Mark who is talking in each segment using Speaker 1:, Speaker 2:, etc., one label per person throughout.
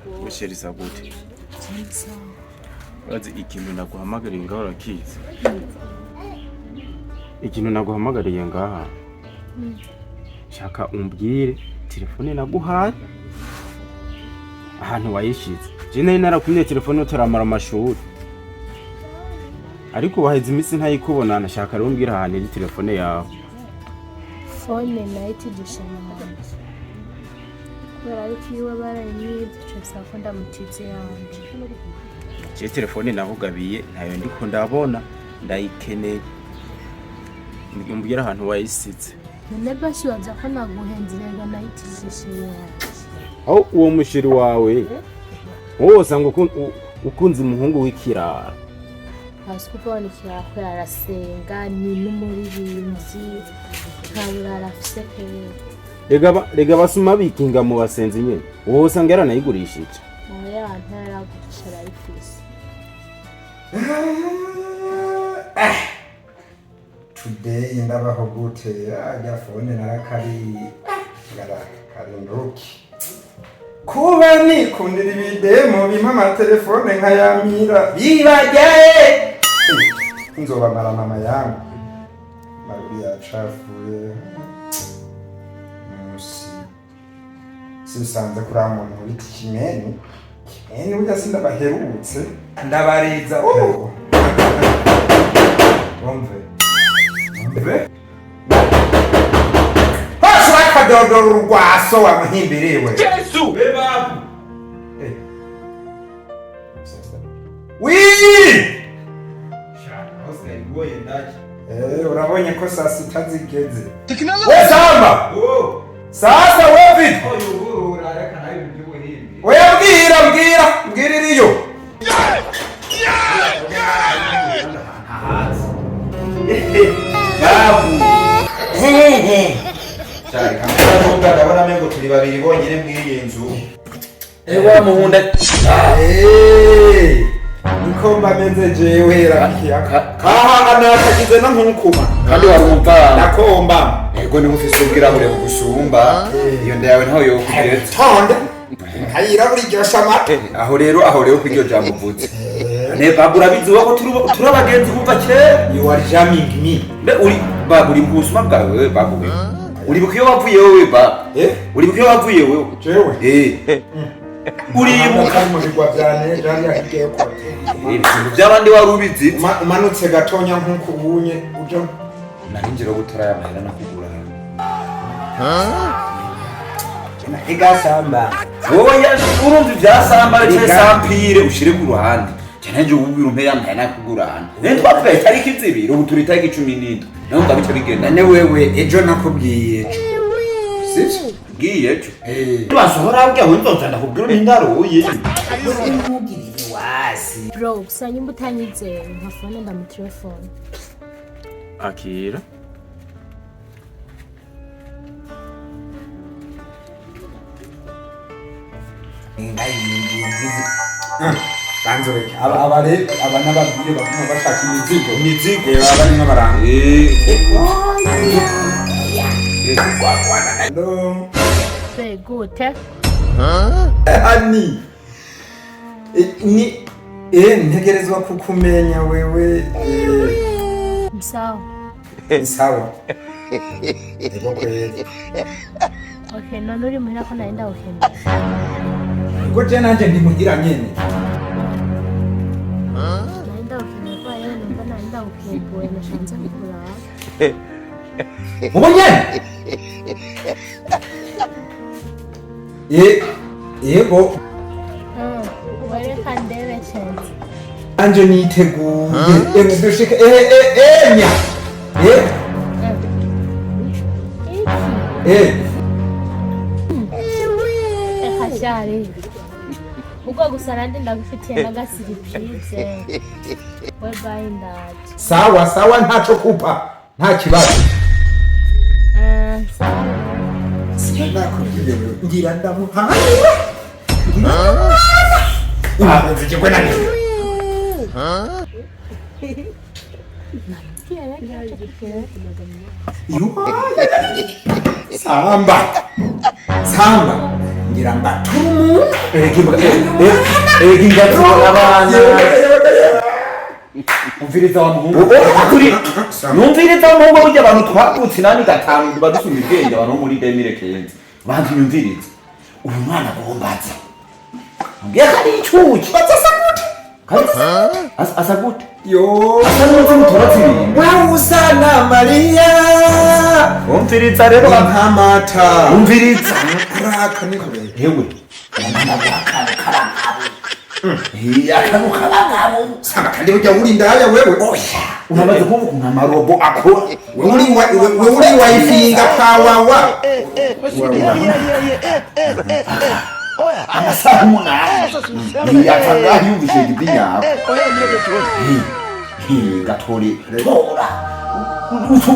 Speaker 1: Gushiriza gute? Urazi ikintu naguhamagariye ngaho? Urakizi ikintu naguhamagariye ngaha? Shaka umbwire telefone naguhaye ahantu wayishize. Je nari narakumye telefone utaramara amashuri, ariko waheze iminsi ntayikubona. Nashaka rero umbwire ahantu iri telefone yawe.
Speaker 2: Phone nayitijishe mama kubera yuko iwe barayimwivye, ico bisaba ko ndamutiza iyanje.
Speaker 1: Je telefone nakugabiye ntayo ndiko ndabona, ndayikeneye. Umbwire ahantu wayisize.
Speaker 2: None basi waza ko naguhenze, rega nayitijishe iyanje.
Speaker 1: Aho uwo mushiri wawe wowe usanga ukunze umuhungu w'ikirara.
Speaker 2: Hasi kubona ikirara ko arasenga, ni n'umuririmbyi, nta burara afise kubera.
Speaker 1: Rega basuma bikinga mu basenzi nyene, wowe usanga yaranayigurishije.
Speaker 2: Oya, ntaragurisha, arayifise.
Speaker 3: Today ndabaho gute? Ajya phone narakari garakarinduki kuba nikundira ibidemo bimpa amatelefone nkayamira bibajyaye, nzobamara mama yangu maruri yacafuye musi sisanze kuri muntu bita Kimeni. Kimeni burya sindabaherutse, ndabariza. Oh, umve, umve, hose bakadodora urwaso wa muhimbiriwe.
Speaker 4: Yesu! Bebabu!
Speaker 3: Eh. Wii! Eh, urabonye ko saa sita zigeze. We Samba! Sasa we vipi? Oya mbwira, mbwira, mbwira iriyo.
Speaker 4: Babu!
Speaker 3: Ndabona mengo turi babiri bonyine mw'iyi nzu.
Speaker 4: Ewa muhunda.
Speaker 3: Eh, niko mba meze jewe rakiya. Aha anakagize no nkukuma.
Speaker 4: Kandi warumva.
Speaker 3: Nakomba.
Speaker 4: Ego niba ufise ubwirabure bugusumba, iyo nda yawe ntaho yokugeza.
Speaker 3: Tonde. Nkayirabura iryosha amata.
Speaker 4: Aho rero kw'iryo jambo uvuze. Ne babu, urabizi wowe ko turi abagenzi kuva kera.
Speaker 3: You are jamming me.
Speaker 4: Mbe uri babu, uri busuma bwawe wewe babu we. Uribuka iyo wavuye wewe ba?
Speaker 3: Eh?
Speaker 4: Uribuka iyo wavuye wewe?
Speaker 3: Jewe.
Speaker 4: Eh. Uribuka
Speaker 3: mu bigwa vya neja hariya hirya yo kwa Tete.
Speaker 4: Ibintu by'abandi wari ubizi.
Speaker 3: Umanutse gatonya nk'uko ubunye uja
Speaker 4: Nari gutora aya mahera nakugura.
Speaker 3: Igasamba.
Speaker 4: Wowe urumva ibya samba cyangwa sampire ushire ku ruhande. Cyane nje ubwira umpe ya mahera nakugura. Nene twavuga itariki 2, ubu turi itariki 17. Naho ngo bice bigenda.
Speaker 3: None wewe ejo nakubwiye ejo. Sivyo?
Speaker 4: Ngiye ejo.
Speaker 3: Eh.
Speaker 4: Nibasohora ubwiye aho nzoza ndakubwira n'indaruye.
Speaker 2: Bro, gusa nyimba utanyizeye nka phone ndamutelefone.
Speaker 1: Akira.
Speaker 3: Banzureke. Aba aba rero aba n'ababwiye baguma bashaka imizigo.
Speaker 4: Imizigo.
Speaker 3: Eh, baba barimo baranga.
Speaker 4: Eh.
Speaker 3: Hello.
Speaker 2: Be gute?
Speaker 3: Ani. Eh, ni eh ntegerezwa kukumenya wewe. Eh,
Speaker 2: Sawa.
Speaker 3: ni sawa. Ego kweli.
Speaker 2: Okay, none uri muhira ko nari ndagukeneye?
Speaker 3: Ubwo je nanje ndi muhira nyene.
Speaker 2: Nari ndagukeneye ko rero numva nari ndagukumbuye, nashanze kukuraba.
Speaker 3: Ubu nyene. Eh, yego.
Speaker 2: Wereka ndebe cenze.
Speaker 3: Anje niteguye. Emwe dushike eh eh eh nya. Eh
Speaker 2: Iki?
Speaker 3: Eh.
Speaker 2: Reka shari. Ubwo gusa nandi ndagufitiye n'agasiripurize. We bayi, ndaje.
Speaker 3: Sawa sawa, ntaco kupa. Nta kibazo.
Speaker 2: Eh, sawa.
Speaker 3: Sinakubwiye wewe. Ngira ndamuhanira. Ngira nzigwe na nini. Samba. Samba. Ngira mbatura umuntu.
Speaker 4: Erega ingazi abana. Umviriza wa muhungu. Turi numviriza wa muhungu burya abantu twavutse nani gatanu tuba dusumba ubwenge abantu bo muri demire kenzi. Bantu nyumviriza. Uyu mwana agombaza. Mbwiye ko ari icuki.
Speaker 3: Asa gute?
Speaker 4: Asa gute?
Speaker 3: Yo.
Speaker 4: Asa n'uzi mutubatse ibintu.
Speaker 3: Wewe usa na Mariya.
Speaker 4: Umviriza rero
Speaker 3: Nkamata.
Speaker 4: Umviriza.
Speaker 3: Araka niko rero.
Speaker 4: Hewe. Umwana akantu karangabo. Akantu karangabo.
Speaker 3: Sanga kandi ujya uri indaya wewe.
Speaker 4: Oya. Uramaze kumva ukuntu amarobo akora.
Speaker 3: Wewe uri wa wewe uri wayifinga kawawa.
Speaker 4: Amasaha 8. Yapfa yumvise igipinyako. Gatore. Tora.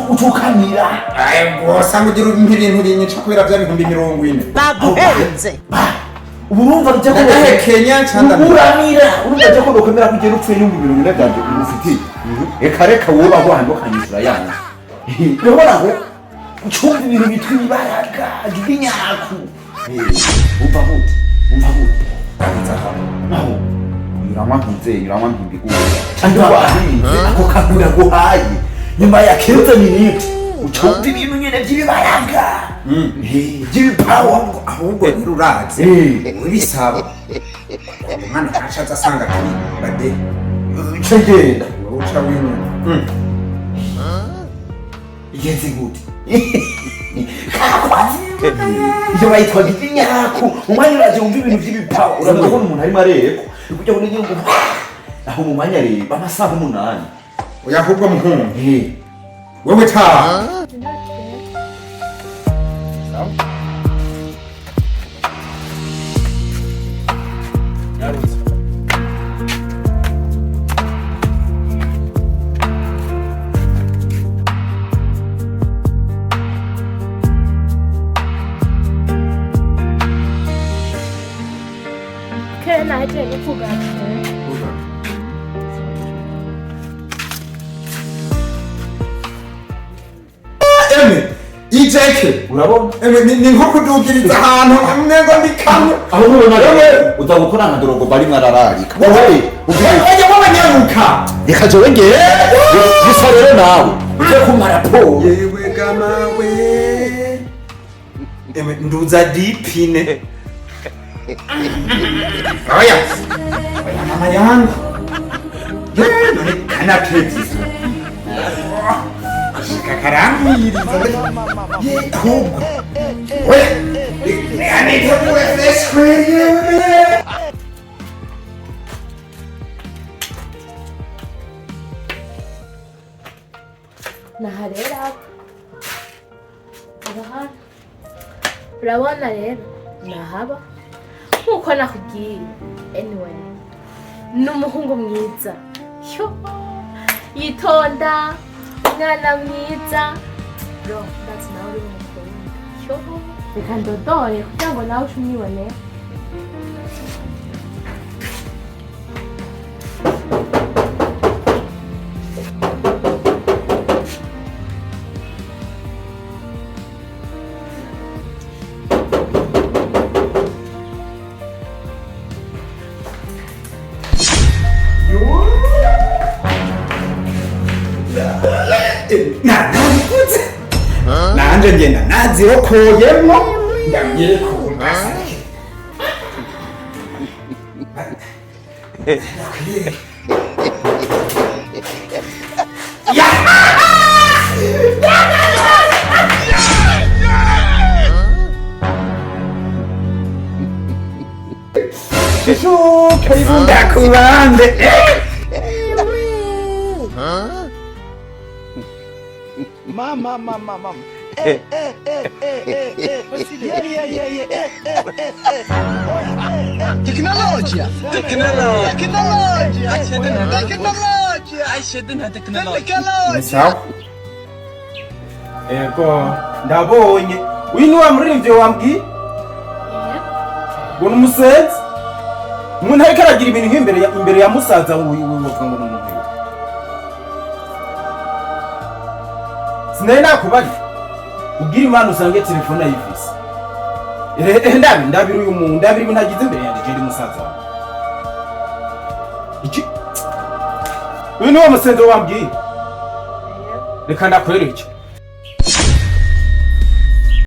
Speaker 4: Utukanira.
Speaker 3: Aye ngo sanga ugira ibintu binyica kubera bya 40,000.
Speaker 5: Baguhenze.
Speaker 4: Ubu urumva bijya ko
Speaker 3: Ndahekenya cyangwa
Speaker 4: uramira urumva bijya ko dokomera kugera upfuye n'ibihumbi 40 byanje ufitiye. Reka reka wowe baguhande ukanyishyura yanjye. Urabona aho ucumva ibintu bitwa ibibaraga by'inyaku. Umva gute? Umva gute? Aho uranywa ntuzenye uranywa ntumbiguye. Cyangwa wahinze ako kantu ndaguhaye nyuma ya 15 minutes ucumva ibintu nyine by'ibibaraga by'ibipawa.
Speaker 3: Ahubwo rero urazi ubisaba umwana ntaca aza asanga turi bade
Speaker 4: Nce ngenda
Speaker 3: wowe uca winyuma.
Speaker 4: Igenze gute? Iyo bayitwaga iby'inyaku umwanya uraje wumva ibintu by'ibipawa uraza kubona umuntu arimo areko kugira ngo nige ngo aho mu mwanya areba amasaha 8.
Speaker 3: Oya ahubwo muhungu wewe taha.
Speaker 2: Kera nahejeje no kugana.
Speaker 3: Emwe ijeke
Speaker 4: Urabona
Speaker 3: emwe ni nko kudugiriza ahantu emwe ngo ndi kamwe
Speaker 4: aho nubona rero uza gukora nka dorogo bari mwarararika wowe
Speaker 3: oya wowe nyaruka
Speaker 4: reka jewe ngende gusa rero nawe uje kumpa raporo.
Speaker 3: Yewe gamawe emwe nduza dipine. Oya oya mama yangu ye none kanatezi kakarambiriza ye ahubwo oya nitegure fresh yewe.
Speaker 2: Naha rero aba urabona rero nahaba nkuko nakubwiye. Anyway ni umuhungu mwiza yo yitonda umwana mwiza bro ndazi nawe uri umukunda yo reka ndodore kugira ngo nawe uce umwibonere.
Speaker 3: Nabikoze nanje ngenda nazirokoyemwo ndamye kumbasa. Shishuka ibunda kubande.
Speaker 5: Mama, mama, mama. Eh, eh, eh, eh, eh, eh. Yeah, yeah, yeah, yeah. Eh, eh, eh, eh.
Speaker 6: Teknolojia. Teknolojia. Teknolojia. Teknolojia.
Speaker 3: Sawa.
Speaker 1: Ego ndabonye uyu ni wa muririmbyi wambwiye ngo ni umusenzi umuntu ariko aragira ibintu nk'imbere imbere ya musaza wiwe bavuga ngo ni umuntu. Sinari nakubari ubwira Imana usange telefone ayifise. Ehe, ndabi ndabira uyu muntu, ndabira ibintu agize imbere yanjye. Je ndi musaza wawe. Iki uyu ni wo musenzo wambwiye. Reka ndakwereke.